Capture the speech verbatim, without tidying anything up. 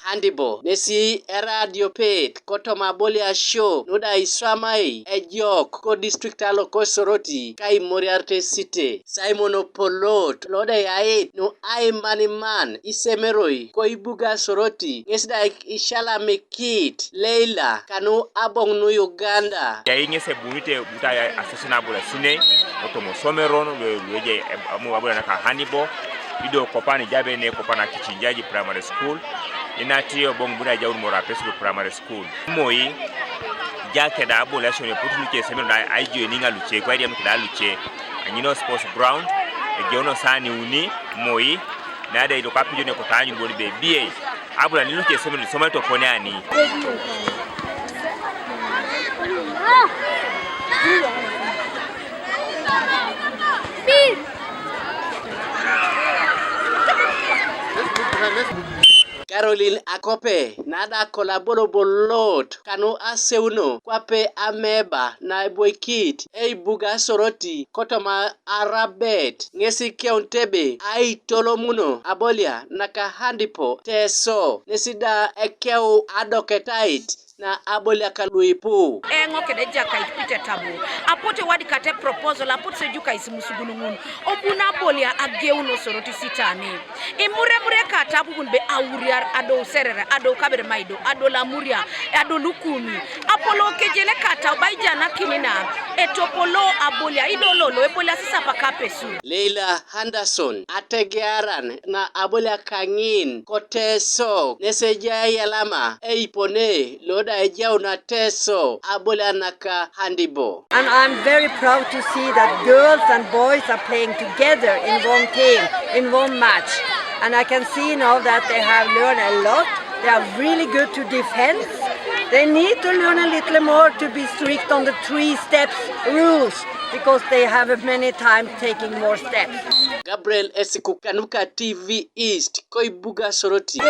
Handibo nesi eradio pet kotoma abolia show nuda iswamai ejok ko district alo ko Soroti ka imoriarte site. Simon Opolot lode yait nu aimaniman isemeroi ko ibuga Soroti ŋesi da ishalamikit Leila kanu abong nu Uganda. Yai ŋesi ebunite buta ya association abula sine otomo someron lwe lweje amu abula naka Handibo ido kopani jabe ne kopana Kichinjaji Primary School. Inati obong buna jaun mora Pesulu Primary School. Moi ja keda abula shone putu luche semen na aijo ninga luche kwa idiam keda luche. Anyino sports ground. Ejono sani uni moi. Nada ido kapijo ne kota anyun boni be biei. Abula ni luche semen soma to pone ani. Caroline Akope nada kola bolobolot kanu aseuno kwape ameba na ebwekit eibuga Soroti kotoma Arabet ŋesi keun tebe aitolomuno abolia naka Handibo Teso nesi da ekeu adoketait na abolia ka luipu. Eŋo kede Jakait Peter Tabu apote wadi kate proposal apote se Jukais Musugun ŋun obuna abolia ageuno Soroti sitani. Imuremure kata abubun be auriar adou Serere adou Kaberamaido adou Lamuria adou Lukumi. Apolo kejele kata obaijana kinina etopolo abolia idololo ebolia sisapa kapesu. Leila Henderson ategearan na abolia kaŋin ko Teso nesi ejai alama eipone loda ejaun Teso abolia naka Handibo. And I'm very proud to see that girls and boys are playing together in one team, in one match. And I can see now that they have learned a lot. They are really good to defense. They need to learn a little more to be strict on the three steps rules because they have many times taking more steps. Gabriel Esiku kanuka T V East ko ibuga Soroti.